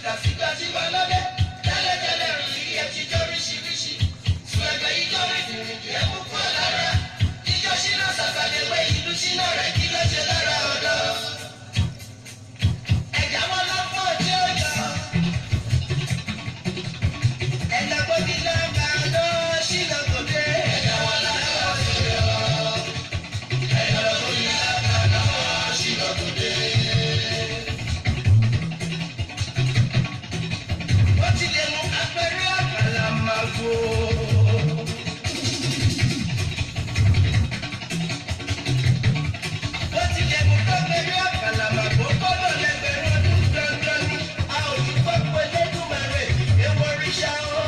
Peters ìgbà tí wà lọ́dẹ. Tẹ́lẹ̀tẹ́lẹ̀ rí ẹ ti jó ríṣiríṣi. Sùn ẹgbẹ́ ijó rìndìnrìndì ẹ mú kúrò lára. Ijó ṣínà sàgbàdéwé ìlú ṣínà rẹ̀ kí ló ṣe lára ọ̀dọ́. Ẹ̀já wọn lọ́pọ̀ tí ó yọ. Ẹ̀dá gbòdì lọ́gbà ọ̀dọ́ ṣínà kò dé. Ẹ̀já wọn lọ́pọ̀ tí ó yọ. Ẹ̀dá gbòdì lọ́gbà ọ̀dọ́ ṣínà kò dé. Ó ti lè mú apẹ̀rẹ̀ àkàlà máa gbó. Ó ti lè mú apẹ̀rẹ̀ àkàlà máa gbó. Kọ́dọ̀ lẹ́gbẹ̀rún ọdún dandan ni. A ò ní gbọ́ pé Elédùmarè èèwọ̀ òrìṣà o.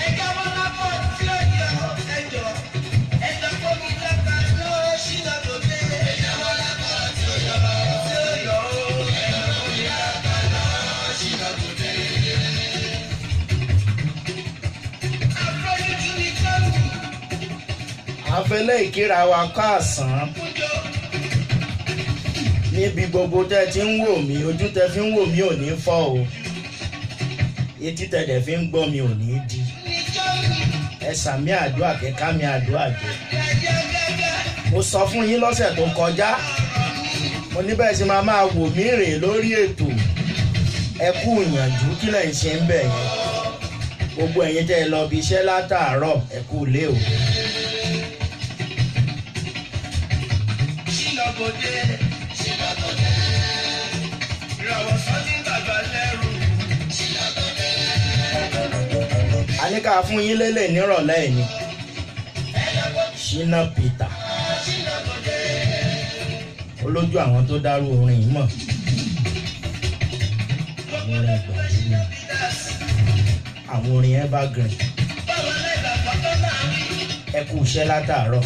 Ẹja wọn lápọ̀ tí ó yọ ẹjọ́. Ẹjọ́ kómi lápá ló ṣínà tó dé. Ẹja wọn lápọ̀ tí ó yọ tí ó yọ o. Ẹjọ́ kómi lápá ló ṣínà tó dé. Afọ́jú ni Jọ́nù Àfẹlẹ́ ìkíra wa káàsán kújọ. Níbi gbogbo tẹ́ ti ń wò mí, ojú tẹ́ fi ń wò mí ò ní fọ́ o, etí tẹ́ dẹ̀ fi ń gbọ́ mi ò ní di. Ní Jọ́nù Ẹ sàmì àdúrà kẹ́ká mi àdúrà jẹ. Gẹ́gẹ́gẹ́gẹ́. Mo sọ fún yín lọ́sẹ̀ tó kọjá, mo ní bẹ́ẹ̀ ṣe máa máa wò mí rè lórí ètò. Ẹ kú ìyànjú, kí lẹ̀ ń ṣe ń bẹ̀ yẹn? Gbogbo ẹ̀yin tẹ́ ẹ lọ bí iṣẹ́ látàárọ̀, ẹ kú ilé o. Ṣínà kò dé. Ṣínà kò dé. Ìràwọ̀ sọ́ni bàbá lẹ́rù. Ṣínà kò dé. A ní ká fún yín lélẹ̀ nírọ̀lẹ́ ẹ̀ ni Ṣínà Peter. Ṣínà kò dé. Olójú àwọn tó dárú orin yìí mọ̀, àwọn orin ìgbàlódé ni, Peters. Àwọn orin evergreen. Báwọn aláìgbàgbọ́ tó máa wí. Ẹ kú iṣẹ́ látàárọ̀,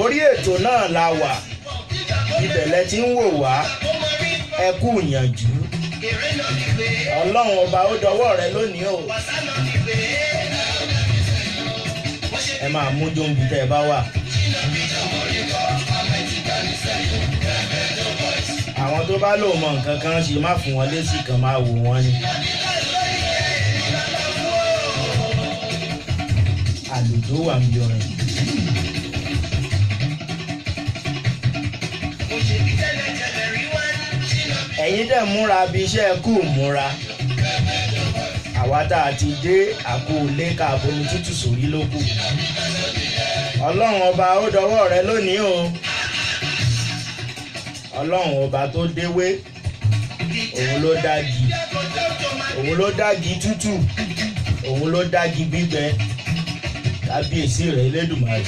orí ètò náà la wà, ibẹ̀ lẹ ti ń wò wá. Ẹ kú ìyànjú. Èrè náà ní pé. Ọlọ́run ọba, ó dọwọ́ rẹ lónìí o. Wàsá náà ní pé. Wọ́n ṣe Ẹ máa mú jóńbi tẹ́ ẹ bá wà. Ṣínà Peter mọ̀rí kọ́. Àmọ́ ti gbà ní sẹ́yìn. Bẹ́ẹ̀ boys. Àwọn tó bá lò mọ nǹkan kan ṣe, má fún wọn lésì kan, máa wò wọ́n ni. Ṣínà Peter lórí ẹ̀ ìlànà fún o. Àlùjọ wà ń bí orin. Mo ṣe bí tẹ́lẹ̀tẹ́lẹ̀ rí wá ní. Ṣínà Ẹ̀yin dẹ̀ múra bí iṣẹ́ kù múra, àwa tá a ti dé àkó ilé ká bomi tútù sórí ló kù. Ọlọ́run ọba, ó dọwọ́ rẹ lónìí o. Ọlọ́run ọba tó déwé, òun ló dági, òun ló dági tútù, òun ló dági gbígbẹ. Kábíyèsí rẹ Elédùmarè.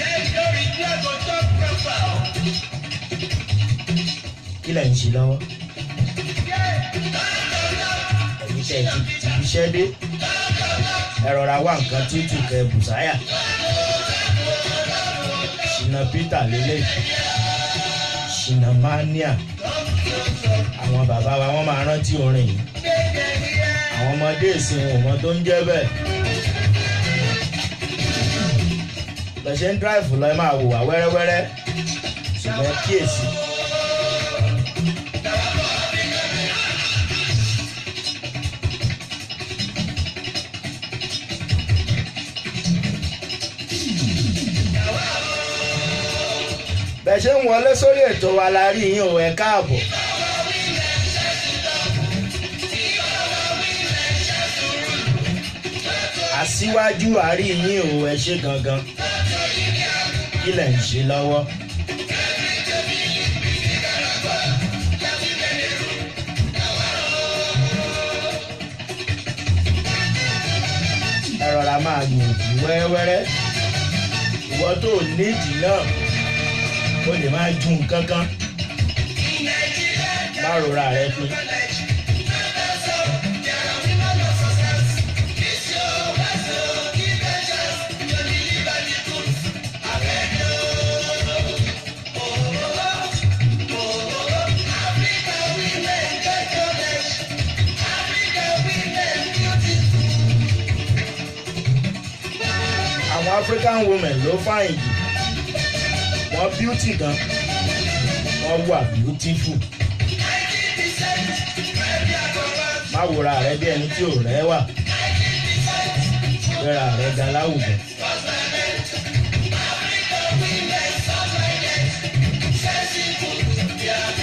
Kí lẹ̀ ń ṣe lọ́wọ́, ẹ̀yin tẹ́ ẹ ti ti iṣẹ́ dé? Ẹ rọra wá nǹkan tútù kẹ bùsáyà. Ṣìnà Peter lélẹ̀, Ṣìnà Mania. Àwọn bàbá wa, wọ́n máa rántí orin yìí. Àwọn ọmọdé ìsìn wọn ò mọ tó ń jẹ́ bẹ́ẹ̀. Lọ ṣe ń drive lọ, ẹ máa wò wá wẹ́rẹ́wẹ́rẹ́, ṣùgbọ́n kíyèsí. Bẹ́ẹ̀ ṣe ń wọlé sórí ètò wa la rí yín o, ẹ káàbọ̀. Aṣíwájú àárí yín o, ẹ ṣe gangan. Kí lẹ̀ ń ṣe lọ́wọ́? Ẹ rọra máa gbìyànjú wẹ́rẹ́wẹ́rẹ́. Ìwọ tó nídìí náà, o lè máa ju nǹkan kan, má rora rẹ pin. Àwọn African women ló fine jù, wọ́n beauty gan, wọ́n wà beautiful. Má wòra rẹ bí ẹni tí ò rẹwà. Gbéra rẹ ga láwùjọ.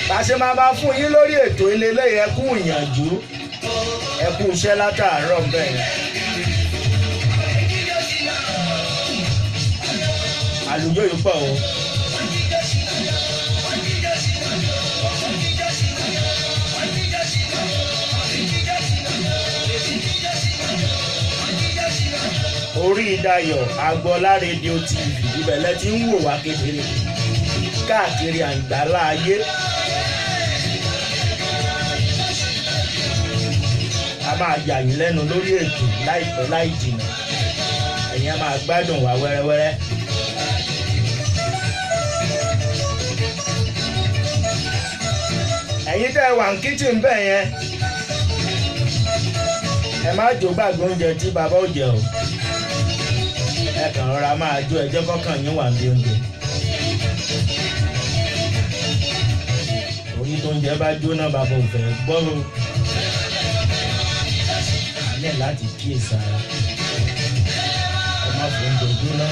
Bá a ṣe máa bá fún yín lórí ètò ilé lẹ́yìn, ẹ kú ìyànjú, ẹ kú iṣẹ́ látàárọ̀ bẹ́ẹ̀. Àlùjọ yìí pọ̀ o. Orí Dayọ̀ Agboola Radio TV, ibẹ̀ lẹ ti ń wò wá kedere káàkiri àgbáńlá ayé. A máa yà yín lẹ́nu lórí ètò láìpẹ́ láì jìnnà, ẹ̀yin á máa gbádùn wá wẹ́rẹ́wẹ́rẹ́. Ẹ̀yin tẹ́ ẹ wà ní kitchen bẹ́ẹ̀ yẹn, ẹ má jó gbàgbé oúnjẹ tí bàbá ò jẹ o. Ẹ kàn rọra máa jó, ẹjọ́ kọ́kàn yín wà ní oúnjẹ. Orí tó ń jẹ bá jóná, bàbá ò fẹ́ gbọ́rọ̀. Alẹ́ láti kíyèsára, ẹ má fi oúnjẹ jóná.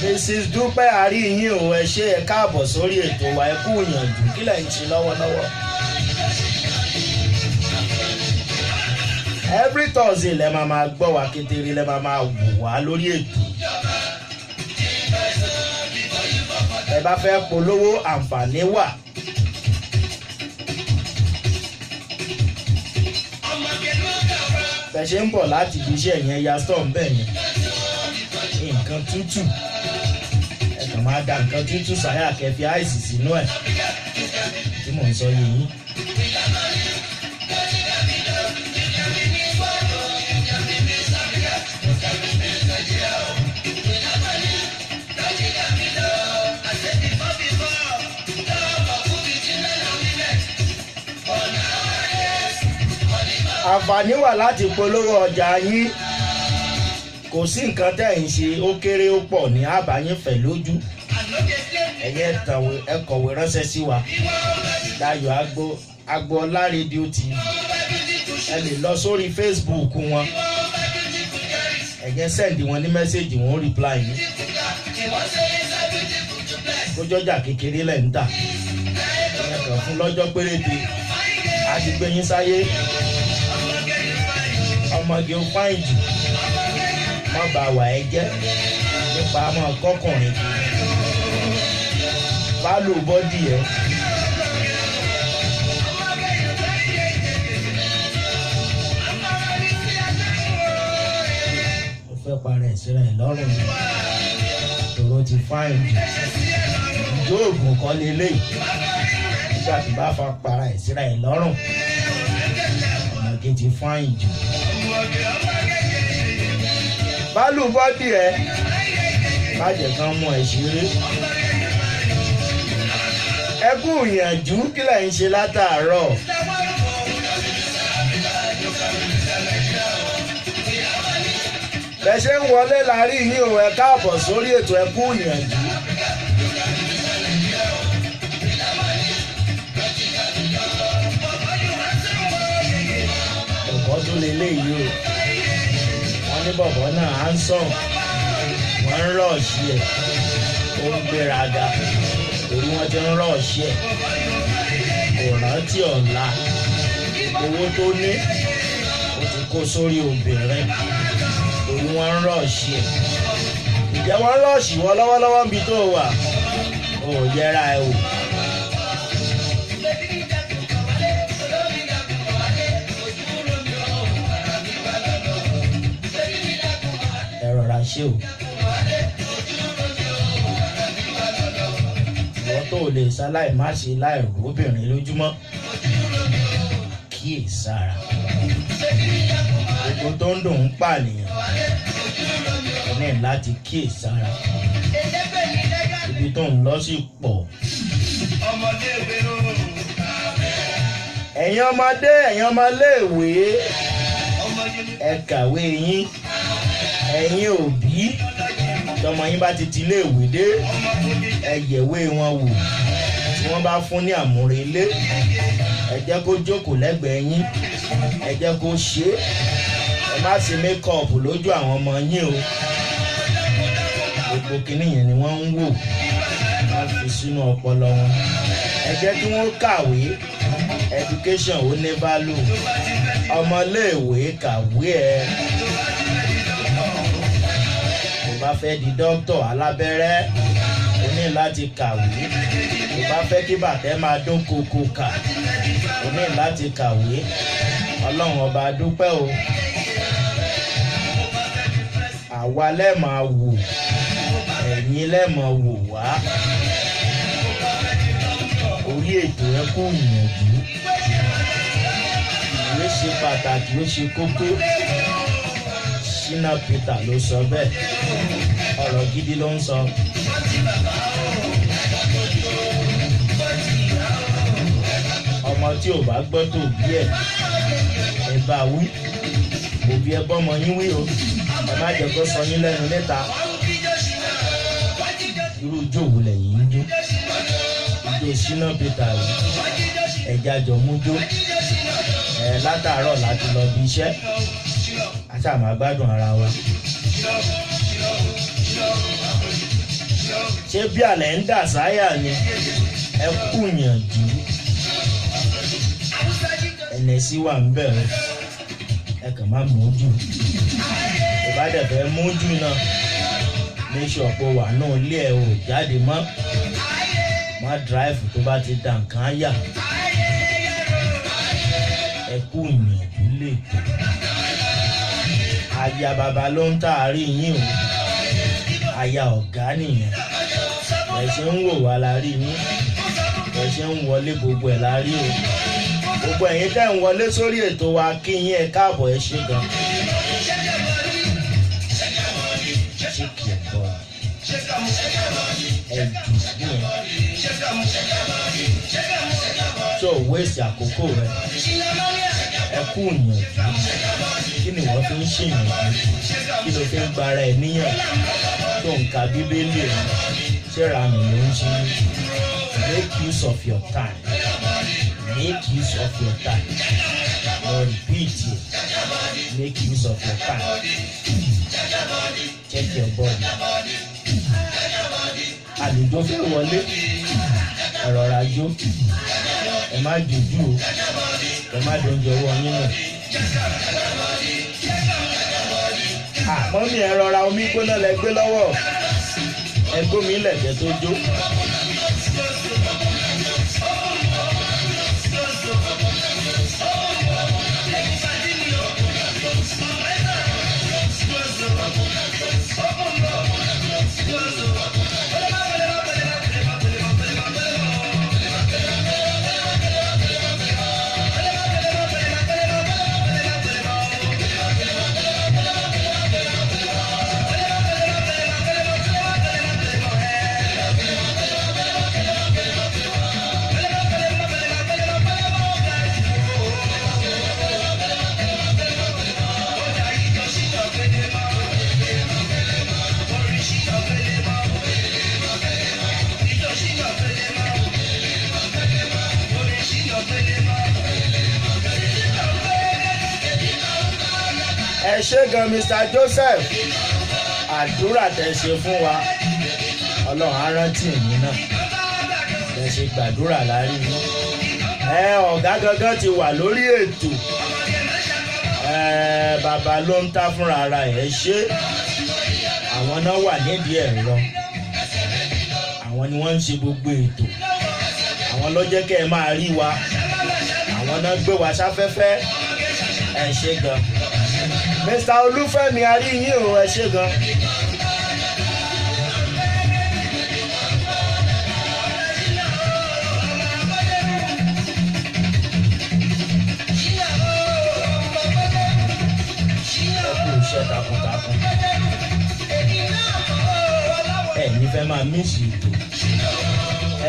Mrs. Dúpẹ́ àríyìn o, ẹ ṣé, ẹ káàbọ̀ sórí ètò wa, ẹ kú ìyànjú. Kí lẹ̀ ń ṣe lọ́wọ́lọ́wọ́? Every Thursday lẹ máa máa gbọ́ wa kedere, lẹ máa máa wò wá lórí ètò. Ẹ bá fẹ́ polówó, àǹfààní wà. Bẹ́ẹ̀ ṣe ń bọ̀ láti ibi iṣẹ́ yẹn, ya storm bẹ́ẹ̀ yẹn, nǹkan tútù, ẹ kàn máa da nǹkan tútù sáyà, kẹfì ice sínú ẹ̀ tí mò ń sọ yìí. Àǹfààní wà láti polówó ọjà yín. Kò sí nǹkan tẹ́ ń ṣe, ó kéré ó pọ̀ ní àbáyín fẹ̀ lójú. Ẹ̀yẹ ẹ kọ̀wé ránṣẹ́ sí wa, Dayọ̀ Agboola Radio TV. Ẹ lè lọ sórí Facebook wọn, ẹ̀yẹ send wọn ní message, wọn ó reply yín. Kójọ́jà kékeré lẹ̀ ń tà, ẹ̀yẹ kàn fún lọ́jọ́ péréte, á ti gbé yín sáyé. Ọmọge ó fine jù, má bà wà ẹ jẹ́ nípa máa kọkùnrin value body ẹ. Ó fẹ́ para ẹ̀ síra ẹ̀ lọ́rùn ni, tòró ti fine jù. Ìjó oògùn kan lélẹ́yìí nígbà tí bá fa para ẹ̀ síra ẹ̀ lọ́rùn. Ọmọge ti fine jù, value body ẹ, má jẹ́ kán mú ẹ ṣeré. Ẹ kú ìyànjú, kí lẹ̀ ń ṣe látàárọ̀? Bẹ́ẹ̀ ṣe ń wọlé láàrin yín o, ẹ káàbọ̀ sórí ètò, ẹ kú ìyànjú. Ẹ̀kọ́ tó lè léyìí o, wọ́n ní bọ̀bọ̀ náà á ń sàn, wọ́n ń rush ẹ̀, ó ń gbéraga torí wọ́n ti ń rush ẹ̀, kò rántí ọ̀la. Owó tó ní, ó ti kó sórí obìnrin torí wọ́n ń rush ẹ̀. Ìjẹ́ wọ́n rush wọ́n lọ́wọ́lọ́wọ́ níbi tó wà, ó yẹra ẹ wò. Ẹ rọra ṣe o. Ìwọ tó o lè ṣaláì má ṣe láì róbìnrin lójúmọ́, kíyè sára. Gbogbo tó ń dùn ń pànìyàn ní láti kíyè sára. Ibi tó ń lọ sí pọ̀. Ẹ̀yin ọmọdé, ẹ̀yin ọmọléèwé, ẹ kàwé yín. Ẹ̀yin òbí, Tọmọ yín bá ti ti iléèwé dé, ẹ yẹ̀wé wọn wò. Tí wọ́n bá fún ní àmúrelé, ẹ jẹ́ kó jókòó lẹ́gbẹ̀ẹ́ yín, ẹ jẹ́ kó ṣe é. Ẹ má ṣe mékọ̀ọ̀pù lójú àwọn ọmọ yín o. Gbogbo kinní yẹn ni wọ́n ń wò, wọ́n fi sínú ọpọlọ wọn. Ẹ jẹ́ kí wọ́n kàwé. Education ó ní value. Ọmọléèwé kàwé ẹ. Tó bá fẹ́ di dókítà alábẹ́rẹ́, o ní láti kàwé. Tó bá fẹ́ kí bàtẹ́ máa dún koko kà, o ní láti kàwé. Ọlọ́run ọba dúpẹ́ o. Àwa lẹ́ẹ̀ máa wò, ẹ̀yin lẹ́ẹ̀ máa wò wá. Orí ètò ẹ kú ìyànjú. Ìwé ṣe pàtàkì, ó ṣe kókó. Ṣínà Peter ló sọ bẹ́ẹ̀. Ọ̀rọ̀ gidi ló ń sọ. Ọmọ tí ò bá gbọ́ tó bí ẹ̀, ẹ bá wí. Òbí ẹ bọ́mọ yín wí o. Ẹ má jẹ́ kó sọ yín lẹ́nu níta. Irú ijó wo lẹ̀yin ń jó? Ijó Ṣínà Peter yìí. Ẹja jọ mú jó. Ẹ látàárọ̀ láti lọ bí iṣẹ́. A ṣáà máa gbádùn ara wa. Ṣé bí àlẹ́ ń dà sáyà ni? Ẹ kú yànjú. Ẹnẹsí wà ń bẹ̀ o. Ẹ kàn má mú jù. Tó bá dẹ̀ fẹ́ mú jù náà, make sure pé wà náà lé ẹ ò jáde mọ́. Má drive tó bá ti dà nǹkan á yà. Ẹ kú ìyànjú lè tó. Aya bàbá ló ń tàárí yín o. Aya ọ̀gá nìyẹn. Ẹ ṣe ń wò wá la rí yín. Ẹ ṣe ń wọlé gbogbo ẹ̀ la rí o. Gbogbo ẹ̀yin tẹ́ ń wọlé sórí ètò wa, kí yín ẹ káàbọ̀, ẹ ṣé gan. Shake your body. Ẹ jù sí yẹn. Tó o waste àkókò rẹ. Ẹ kú ìyànjú. Kí ni wọ́n fi ń ṣèyànjú? Kí ló fi ń gbara ẹ níyàn? Tó ń ka Bíbélì ẹ̀. Ṣé ranù ló ń ṣe? Make use of your time. Make use of your time. Mo repeat it. Make use of your time. Check your body. Àlùjọ fẹ́ wọlé. Ẹ rọra jó. Ẹ má jòjú o. Ẹ má dóúnjẹ ọwọ́ yín nù. Mọ́mí ẹ rọra, omi gbóná lẹ gbé lọ́wọ́. Ẹ gbómi lẹ̀kẹ́ tó jó. Ẹ ṣé gan, Mr. Joseph. Àdúrà tẹ́ ṣe fún wa, Ọlọ́run á rántí èmi náà. Tẹ́ ṣe gbàdúrà láàrin yín. Ẹ ọ̀gá gangan ti wà lórí ètò. Ẹ bàbá ló ń ta fúnra ara ẹ̀ ṣe. Àwọn náà wà nídìí ẹ̀rọ. Àwọn ni wọ́n ń ṣe gbogbo ètò. Àwọn ló jẹ́ kẹ́ ẹ máa rí wa. Àwọn náà gbé wa sáfẹ́fẹ́. Ẹ ṣé gan. Mr. Olúfẹ́mi, a rí yín o, ẹ ṣé gan. Ẹ kú iṣẹ́ takuntakun. Ẹ ní fẹ́ máa miss ètò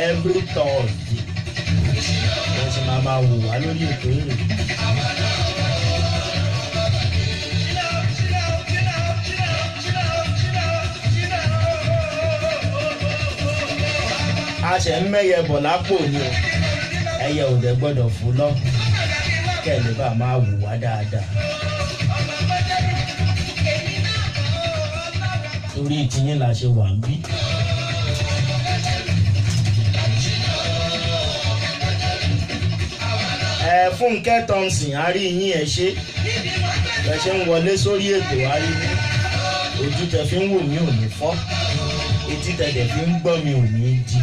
every Thursday. Wọ́n sì máa máa wò wá lórí ètò yìí. A ṣẹ̀ ń mẹ́yẹ bọ̀ lápò ni o. Ẹyẹ ò dẹ̀ gbọ́dọ̀ fò lọ. Kẹ́ ẹ lè bá máa wò wá dáadáa. Torí tiyín la ṣe wà ń bí. Ẹ Fúnkẹ́ Thompson, a rí yín, ẹ ṣé. Ẹ ṣe ń wọlé sórí ètò, a rí yín. Ojú tẹ fi ń wò mí ò ní fọ́, etí tẹ dẹ̀ fi ń gbọ́ mi ò ní di.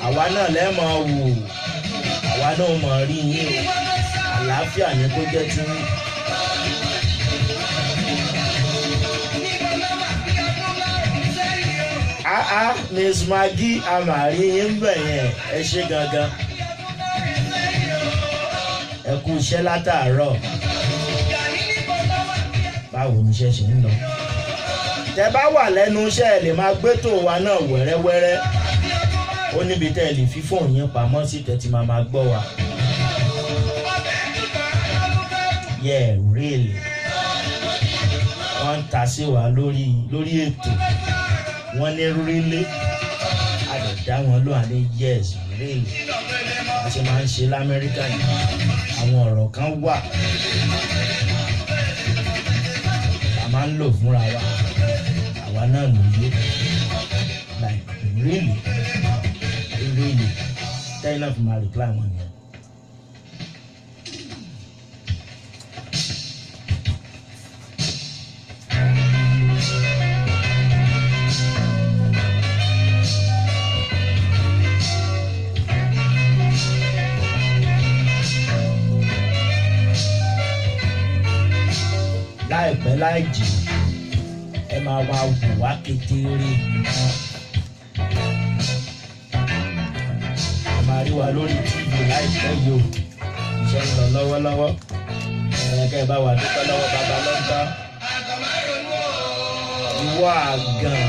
Àwa náà lẹ́ máa wò, àwa náà máa rí yín o. Àlàáfíà ni kó jẹ́ tí yín. Ah ah, Miss Maggie, a máa rí yín bẹ̀ yẹn, ẹ ṣé gangan. Ẹ kú iṣẹ́ látàárọ̀. Báwo ni iṣẹ́ ṣe ń lọ? Tẹ bá wà lẹ́nu iṣẹ́, ẹ lè máa gbé tó wa náà wẹ́rẹ́wẹ́rẹ́. Ó níbi tẹ́ ẹ lè fi fóònù yín pamọ́ sí tẹ́ ti máa gbọ́ wa. Yeah, really. Wọ́n ń ta sí wa lórí ètò. Wọ́n ní really. A lè dá wọn lóhùn àní yes, really. A ṣe máa ń ṣe l'Amẹ́ríkà ni. Àwọn ọ̀rọ̀ kan wà a máa ń lò fúnra wa. Àwa náà ló yé. Like really, really. Tẹ́yìn náà fi máa reply wọn nìyẹn. Láìpẹ́ láì jìnnà, ẹ máa wá wò wá kedere. Ẹ máa rí wa lórí TV láìpẹ́ yìí o. Iṣẹ́ ń lọ lọ́wọ́lọ́wọ́. Ẹ kẹ́ ẹ bá wa dúpẹ́ lọ́wọ́ bàbá lọ́gbà. Ìwọ àgàn,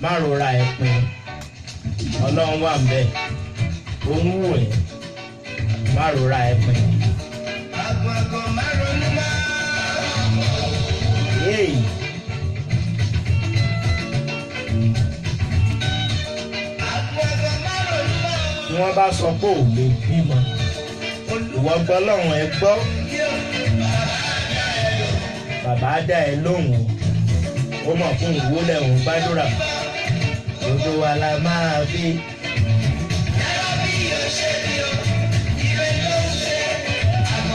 má rora ẹ pin. Ọlọ́run wà ń bẹ̀. Ó ń wò ẹ́. Má rora ẹ pin. Àgàn má ronú mọ́. Hey. Àgàn má ronú mọ́. Tí wọ́n bá sọ pé ò lè bímọ, ìwọ gbọ́ lọ́rùn ẹ gbọ́. Bàbá dá ẹ lóhùn o. Ó mọ̀ fún ìwólẹ̀ òun gbàdúrà. Gbogbo wa la máa bí. Yàrá bí yóò ṣe bí o, ire ló ń ṣe. Àgàn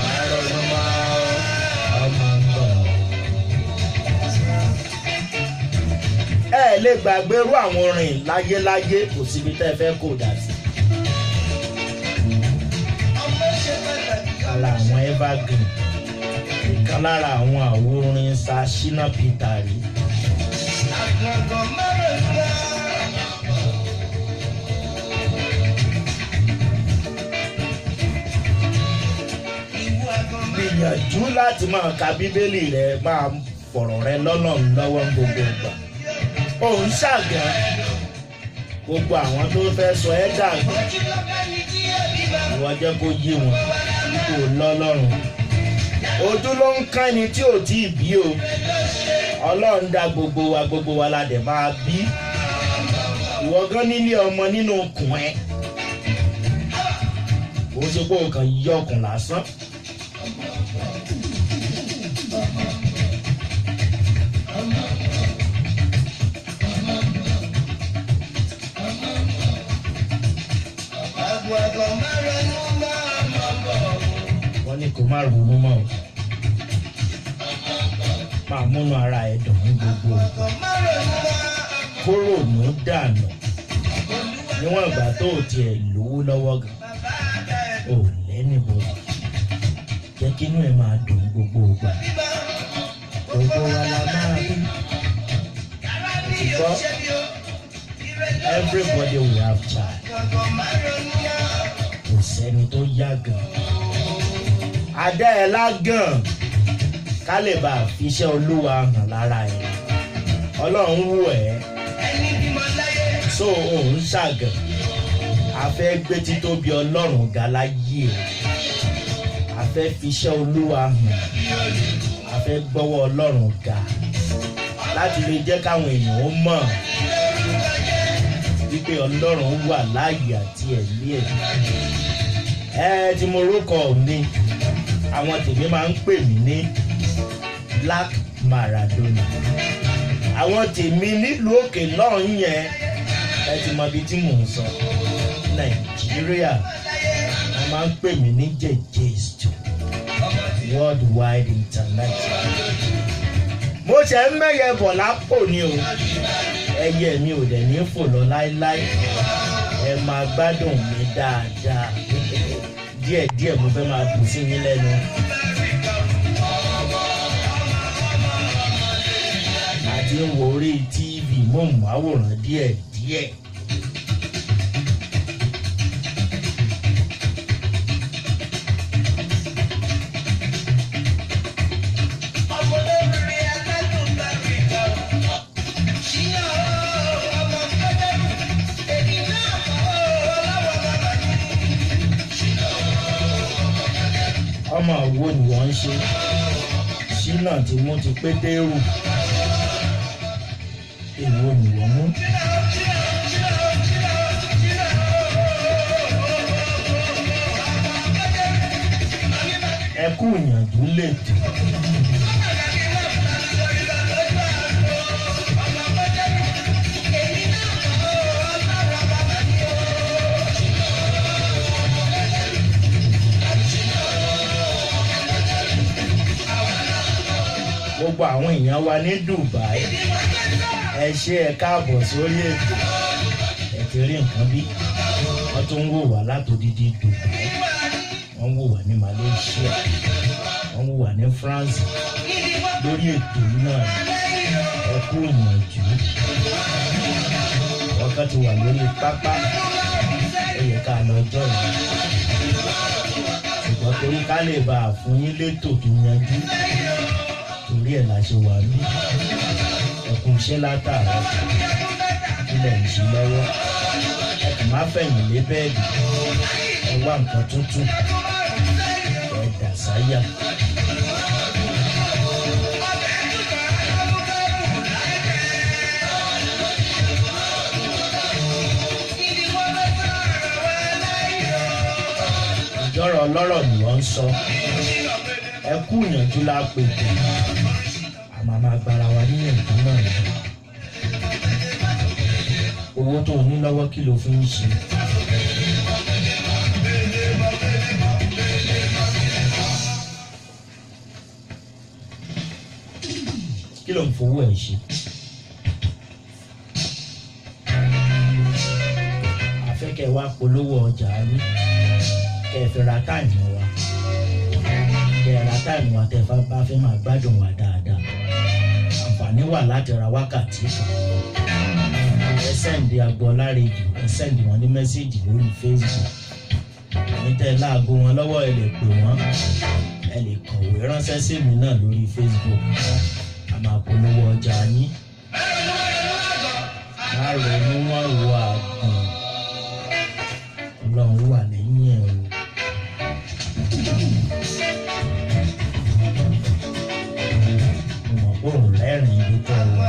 Má ronú mọ́, ọmọ ń bọ̀. Ẹ lè gbàgbé irú àwọn orin láyéláyé, kò síbi tẹ́ ẹ fẹ́ kó dà sí. Ọmọ ṣe pàtàkì. Ara àwọn evergreen, ìkan lára àwọn àwo orin Sir Shina Peter rí. Àgàn má ronú mọ́. Ìwọ àgàn má Gbìyànjú láti máa ka Bíbélì rẹ, máa fọ̀rọ̀ rẹ lọ́nà lọ́wọ́ ní gbogbo ìgbà. Òun ṣàgàn gbogbo àwọn tó fẹ́ sọ ẹ́ dàgbà. Ojú ló bá ní tí ẹbí bá Ìwọ jẹ́ kó yé wọn kó lọ́lọ́run. Ojú ló ń kán ni tí ò tí ì bí o. Ọlọ́run dá gbogbo wa, gbogbo wa la dẹ̀ máa bí. Ìwọ gan nílé ọmọ nínú okùn ẹ. Kò ṣe pé o kàn yí ọkùn lásán. Àgàn má ronú mọ́, ọmọ bọ̀. Wọ́n ní kó má ronú mọ́ o. Máa múnú ara ẹ dùn ní gbogbo ìgbà. Àgàn má ronú mọ́. Kó rònú dànù níwọ̀n ìgbà tó o tiẹ̀ lówó lọ́wọ́ gan. Bàbá dá ẹ Ò lẹ́nìbọ̀dì. Jẹ́ kí inú ẹ máa dùn gbogbo ìgbà. bíbá. Gbogbo wa la máa bí. Yàrá bí yóò ṣe bí o, ire ló ń ṣe. Everybody will have child. Àgàn má ronú mọ́. Kò sẹ́ni tó yá gan. Adá ẹ lágàn ká lè bá a fi iṣẹ́ Olúwa hàn lára ẹ̀. Ọlọ́run wù ẹ́. Ẹni bímọ láyé. So òun ṣàgàn. A fẹ́ gbé títóbi Ọlọ́run ga láyé ẹ̀. A fẹ́ fi iṣẹ́ Olúwa hàn. A fẹ́ gbọ́wọ́ Ọlọ́run ga láti lè jẹ́ káwọn èèyàn ó mọ̀. Lórúkọ jẹ́. Wípé Ọlọ́run wà láàyè àti ẹ̀mí ẹ̀. Ẹ ti mo orúkọ mi, àwọn tèmi máa ń pè mí ní Black Maradona. Àwọn tèmi nílùú òkè lọ́hùn yẹn, ẹ ti mọ ibi tí mò ń sọ. Nàìjíríà, wọ́n máa ń pè mí ní Jẹ̀jẹ̀stù Worldwide International. Mo ṣe ń mẹ́yẹ bọ̀ lápò ni o, ẹyẹ mi ò dẹ̀ ní fò lọ láéláé. Ẹ máa gbádùn mi dáadáa. Díẹ̀díẹ̀ mo fẹ́ máa bù sí yín lẹ́nu. Àti ń wo orí TV móhùnmáwòrán díẹ̀díẹ̀. Ọmọ wo ni wọ́n ń ṣe? Ṣínà tí mú ti Pétérù. Èwo ni wọ́n mú? Ẹ kú ìyànjú lètò. Gbogbo àwọn èèyàn wa ní Dubai, ẹ ṣé, ẹ káàbọ̀ sórí ètò. Ẹ ti rí nǹkan bí wọ́n tún ń wò wá látòdìdí Dubai, wọ́n ń wò wá ní Malaysia, wọ́n ń wò wá ní France lórí ètò yìí náà. Ẹ kú ìyànjú. Wọ́n kàn ti wà lórí pápá, ó yẹ ká lọ jọ yìí, ṣùgbọ́n torí ká lè bá a fún yín létò tó yanjú, torí ẹ̀ la ṣe wà ní. Ẹkùn iṣẹ́ látàárọ̀, ilẹ̀ ń ṣe lọ́wọ́. Ẹ kì má fẹ̀yìn lé bẹ́ẹ̀dì, ẹ wá nǹkan tuntun ẹ dà sáyà. Ìjọ́rọ̀ ọlọ́rọ̀ ni wọ́n ń sọ. Ẹ kú ìyànjú la pè jù. Àmọ́ máa gbára wa níyànjú náà ni. Owó tó o ní lọ́wọ́, kí ló fi ń ṣe? Kí ló ń fowó ẹ̀ ṣe? Àfẹ́kẹ́ wa polówó ọjà yín, kẹ́ ẹ fi ra time wa, kẹ́ ẹ ra time wa tẹ́ ẹ bá fẹ́ máa gbádùn wa dáadáa. Àǹfààní wà láti ra wákàtí kan. Ẹ send Agboola Radio, ẹ send wọn ní message lórí Facebook. Ẹ̀yin tẹ́ ẹ láago wọn lọ́wọ́, ẹ lè pè wọ́n, ẹ lè kọ̀wé ránṣẹ́ sí mi náà lórí Facebook. A máa polówó ọjà yín. Má ronú wọ́n wo àgàn, Ọlọ́run wà lẹ́yìn ẹ̀ o. Mo mọ̀ pé òun rẹ́rìn-ín ibi tó wà.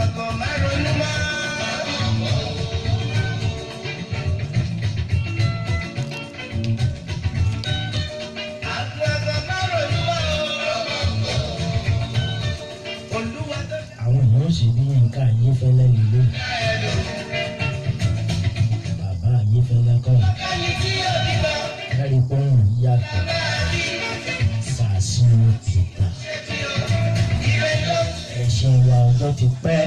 Àwọn èèyàn ó sì bí Yínká Ayéfẹ́lẹ́ lélẹ̀. Bàbá Ayéfẹ́lẹ́ kọ́ ẹ̀rí pọ́ùn yàtọ̀ sàṣìrò tìta. Ẹ̀sìn wa, ọjọ́ ti pẹ́,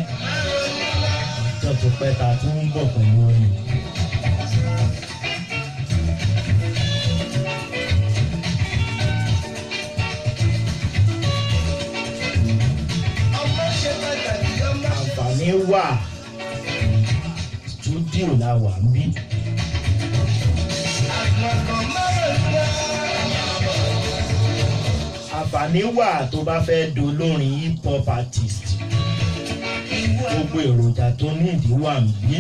ọjọ́ ti pẹ́ ta tún ń bọ̀ pẹ̀lú orin. Àǹfààní wà, studio la wà ń bí. Àǹfààní wà tó bá fẹ́ dolórin hip hop artist. Gbogbo èròjà tó ní ìdí wà ń bí.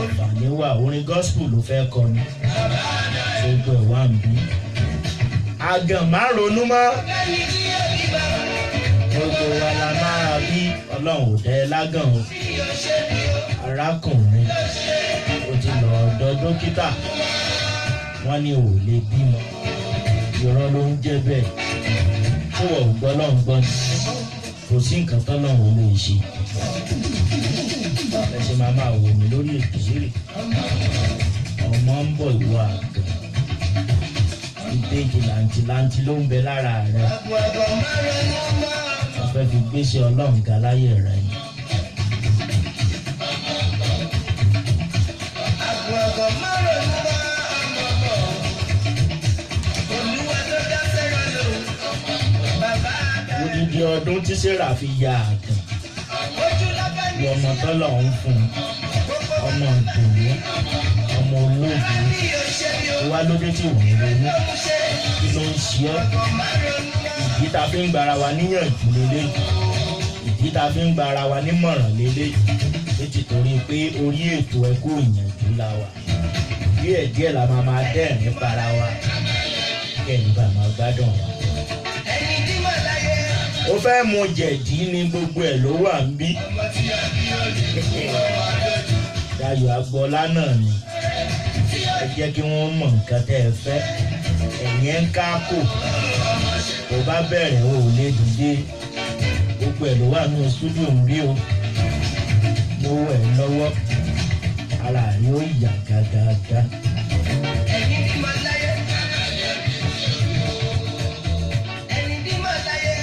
Àǹfààní wà, orin gospel ló fẹ́ kọ ni, gbogbo ẹ̀ wà ń bí. Àgàn má ronú mọ́, gbogbo wa la máa bí. Ọlọ́run ò dẹ́ lágàn o. Arákùnrin, ó ti lọ ọ̀dọ̀ dókítà, wọ́n ní ò lè bímọ. Irọ́ ló ń jẹ́ bẹ́ẹ̀. Fún ọ̀ gbọ́ lọ́n gbọ́ ni, kò sí nǹkan tọ́lọ́run ò lè ṣe. Ẹ ṣe máa máa wò mí lórí ètò yìí. Ọmọ ń bọ̀, ìwọ àgàn. Ìbejì làǹtìlanti ló ń bẹ lára rẹ. Wọ́n fẹ́ fi gbéṣẹ́ Ọlọ́run ga láyé rẹ ni. Odidi ọdún tí Sarah fi ya àgàn, wọ ọmọ tọ́lọ̀ ń fún un, ọmọ ìdùnnú, ọmọ ológun, wá lóde tí òun ronú. Kí ló ń ṣe ọ́? Ìdí tá a fi ń gbara wa níyànjú lélẹ́yìí, ìdí tá a fi ń gbara wa nímọ̀ràn lélẹ́yìí, nítorí pé orí ètò ẹ̀kọ́ ìyànjú la wà. Díẹ̀ díẹ̀ la máa máa dẹ́rìn para wa, kẹ́ni bá máa gbádùn wa. Ó fẹ́ mu jẹ̀dí ni, gbogbo ẹ̀ ló wà ń bí. Dayọ̀ Agboola náà ni. Ẹ jẹ́ kí wọ́n mọ̀ nǹkan tẹ́ ẹ fẹ́. Ẹ̀yìn ẹ̀ ń ká kò. Tó bá bẹ̀rẹ̀, o ò lè dìde. Gbogbo ẹ̀ ló wà nínú studio ń bí o. Mo wẹ̀ lọ́wọ́. Ara rí ó yà gágágá. Ẹni bímọ láyé. Ẹni bímọ láyé.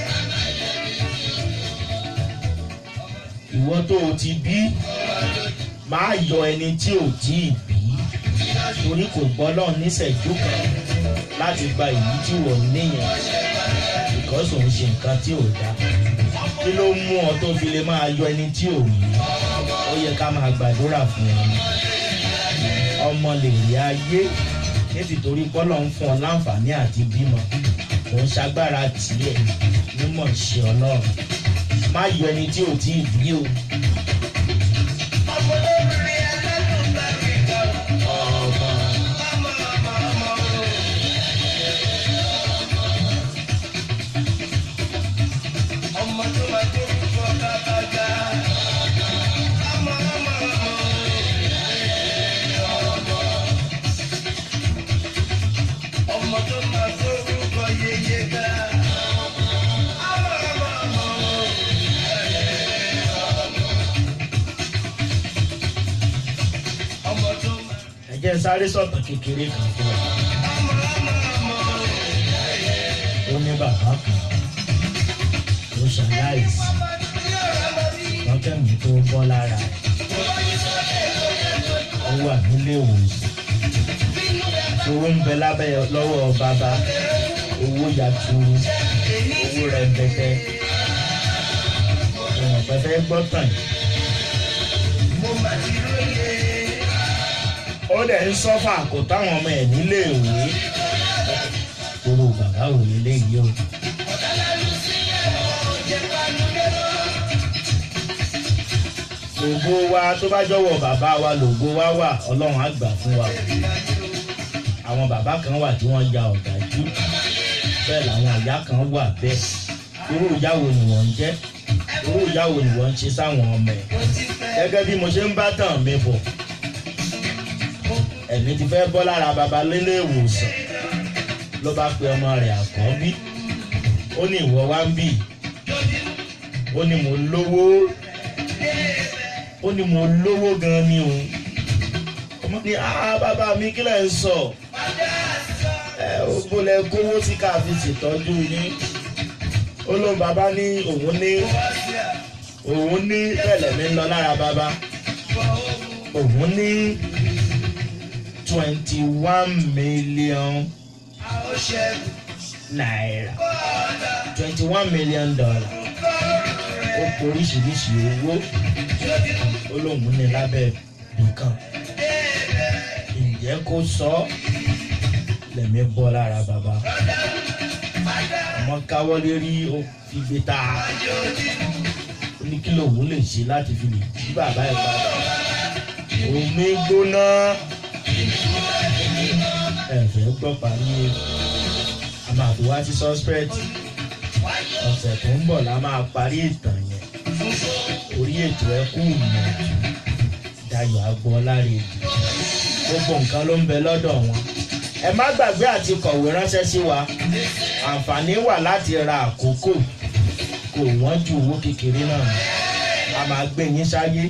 Ìwọ tó o ti bí, máa yọ ẹni tí ò tí ì bí, torí kò gbọ́ lọ́run níṣẹ́jú kan láti gba èyí tí wọ́n níyẹn, because òun ṣe nǹkan tí ò dáa. Kí ló mú ọ tó fi lè máa yọ ẹni tí ò ní? Ó yẹ ká máa gbàdúrà fún ọ ni. Ọmọ lè rí ayé, nítorí kọ́lọ̀ ń fún ọ láǹfààní àti bímọ, òun ṣagbára tiẹ̀ mímọ̀ ṣe. Ọlọ́run, má yọ ẹni tí ò tí ì bí o. Ọmọ lórí alálùbáríkà. Ọmọ. Ọmọ, ọmọ, ọmọ. Ọmọ tó máa gbórúkọ bàbá ga. Ọmọ, ọmọ, ọmọ. Ọmọ. Ọmọ tó máa gbórúkọ yeye ga. Ọmọ, ọmọ, ọmọ. Ọmọ tó máa. Ẹ jẹ́ n sáré sọ̀tàn kékeré kan fún wa. Ọmọ, ọmọ, ọmọ. Ó ní bàbá kan tó ṣaláìsí lọ́kẹ́mi tó bọ́ lára ẹ̀. Ó wà nílé ìwòsàn. Owó ń bẹ lábẹ́ lọ́wọ́ bàbá, owó yàtúrú, owó rẹpẹtẹ. Ìwọ̀n pẹ́fẹ́ gbọ́tàn yìí. Ó dẹ̀ ń sọ́fà kò táwọn ọmọ ẹ̀ nílé ìwé. Owó bàbá ò lè léyìí o. Ògo wa tó bá jọ̀wọ́ bàbá wa lògo wa wà, Ọlọ́run á gbà fún wa. Àwọn bàbá kan wà tí wọ́n ya ọ̀dájú, bẹ́ẹ̀ làwọn ìyá kan wà bẹ́ẹ̀. Irú ìyá wo ni wọ́n ń jẹ́? Irú ìyá wo ni wọ́n ń ṣe sáwọn ọmọ ẹ̀? Gẹ́gẹ́ bí mo ṣe ń bá tàn mí bọ̀, ẹ̀mí ti fẹ́ bọ́ lára baba nílé ìwòsàn, ló bá pe ọmọ rẹ̀ àkọ́bí. Ó ní, "Ìwọ wá ń bì." Ó ní, "Mo lówó." Ó ní, "Mo lówó gan ni o." Ọmọ ní, "Ah, bàbá mi, kí lẹ̀ ń sọ? Ẹ ó bólẹ̀ kówó sí ká fi ṣètọ́jú yín?" Ó lóun bàbá ní òun ní, òun ní bẹ̀lẹ̀ mi ń lọ lára bàbá. Òun ní ₦21 million, $21 million. Ó kó oríṣiríṣi owó. Ó lóun ní lábẹ́ nǹkan. Ǹjẹ́ kó sọ ọ́? Lẹ̀mí bọ́ lára bàbá. Ọmọ káwọ́ lérí, ó fi gbé ta. Ó ní kí lòun lè ṣe láti fi lè jí bàbá ẹ̀ padà? Omi gbóná. Ẹ fẹ́ gbọ́ parí o? A máa fi wá sí suspect. Ọ̀sẹ̀ tó ń bọ̀ la máa parí ìtàn yẹn. Orí ètò ẹkú ìyànjú. Dayọ̀ Agboola Radio. Gbogbo nǹkan ló ń bẹ lọ́dọ̀ wọn. Ẹ má gbàgbé àti kọ̀wé ránṣẹ́ sí wa. Àǹfààní wà láti ra àkókò, kò wọ́n ju owó kékeré náà. A máa gbé yín sáyé.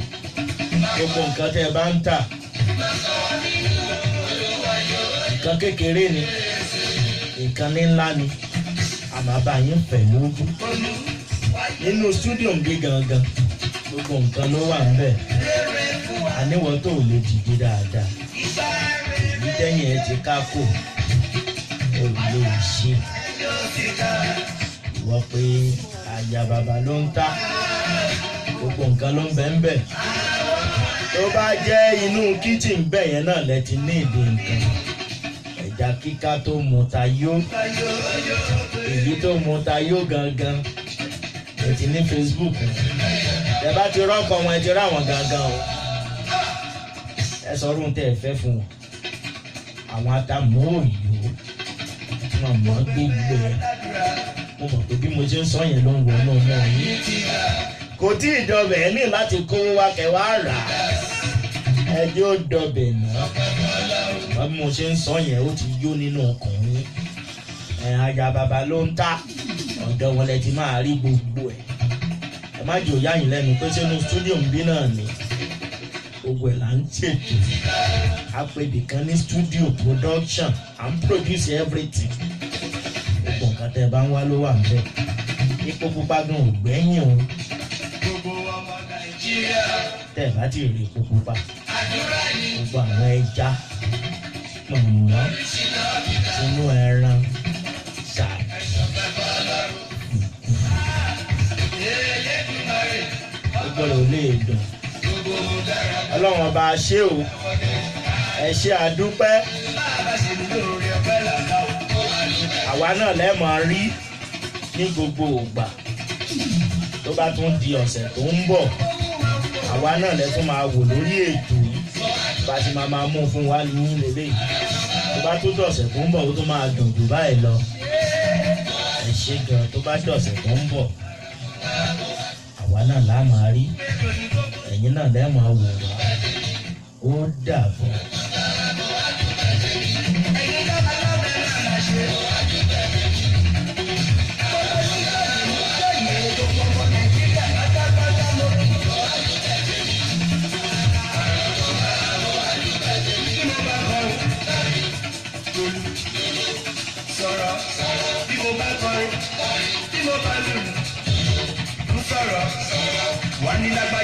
Gbogbo nǹkan tẹ́ ẹ bá ń tà, nǹkan kékeré ni, nǹkan ní ńlá ni, a máa bá yín fẹ̀ lójú. Nínú stúdíò ń bí gangan, gbogbo nǹkan ló wà ńbẹ̀. Àníwọ̀ tó ò lè dìde dáadáa, èyí tẹ́yìn ẹ ti ká kò ò lè ṣe. Ìwọ pé àyà bàbá ló ń ta, gbogbo nǹkan ló ń bẹ ń bẹ̀. Tó bá jẹ́ inú kíchìn bẹ́ẹ̀ yẹn náà lẹ ti ní ìdí nǹkan. Ẹja kíká tó mu ta yó, èyí tó mu ta yó gangan, ẹ ti ní Facebook. Ẹ bá ti rọ́kọ̀ wọn, ẹ ti ráwọn gangan o. Ẹ sọ orun tẹ́ ẹ fẹ́ fún wọn. Àwọn atamọ̀ òyò wọn mọ̀ gbígbẹ. Mo mọ̀ pé bí mo ṣe ń sọ yẹn ló ń wọnú ọmọ yín. Kò tí ì dọbẹ̀, ẹ ní láti kó wá kẹwàá rà á. Ẹjọ́ dọbẹ̀ náà. Ṣùgbọ́n bí mo ṣe ń sọ yẹn, ó ti yó nínú ọkàn yín. Ẹ̀ aya bàbá ló ń ta, ọ̀dọ̀ wọn lẹ ti máa rí gbogbo ẹ̀. Ẹ má jò yá yín lẹ́nu pé sínú stúdíò ń bí náà ni gbogbo ẹ̀ là ń ṣètò. A pè ibìkan ní studio production, à ń produce everything. Gbogbo nǹkan tẹ́ ẹ bá ń wá ló wà ńbẹ̀. Epo pupa gan ò gbẹ́yìn o. Gbogbo ọmọ Nàìjíríà. Tẹ́ ẹ bá ti rí epo pupa, Àdúrà ni gbogbo àwọn ẹja, pọ̀nmọ́, tinú ẹran, ṣàkí, Elédùmarè. gbogbo rẹ̀ ò lè dùn. Gbogbo dára. Ọlọ́run ọba ṣé o, ẹ ṣé àdúpẹ́. Bá a bá ṣe ní lóore ọpẹ́ làlá o. Àwa náà lẹ́mọ̀ rí ní gbogbo ògbà. Tó bá tún di ọ̀sẹ̀ tó ń bọ̀, àwa náà lẹ́ tún máa wò lórí ètò yìí. Bá a ti máa máa mú fún wa ní lélẹ̀. Tó bá tún dọ̀sẹ̀ tó ń bọ̀, ó tún máa dùn jù báyìí lọ. Ẹ ṣé gan, tó bá dọ̀sẹ̀ tó ń bọ̀, àwa náà lá máa rí. Ẹ̀yin náà lẹ́ máa wò wá. Ó dàbọ̀. Ẹ̀yin lọ́ba lọ́ba náà máa ṣe. Gbogbo onígbòyè gbogbo ọmọ Nàìjíríà pátápátá mo kí. Bí mo bá kọrin, Tolú sọ̀rọ̀. Bí mo bá kọrin, bí mo bá lùlù, ń sọ̀rọ̀. Wà ní lágbájá.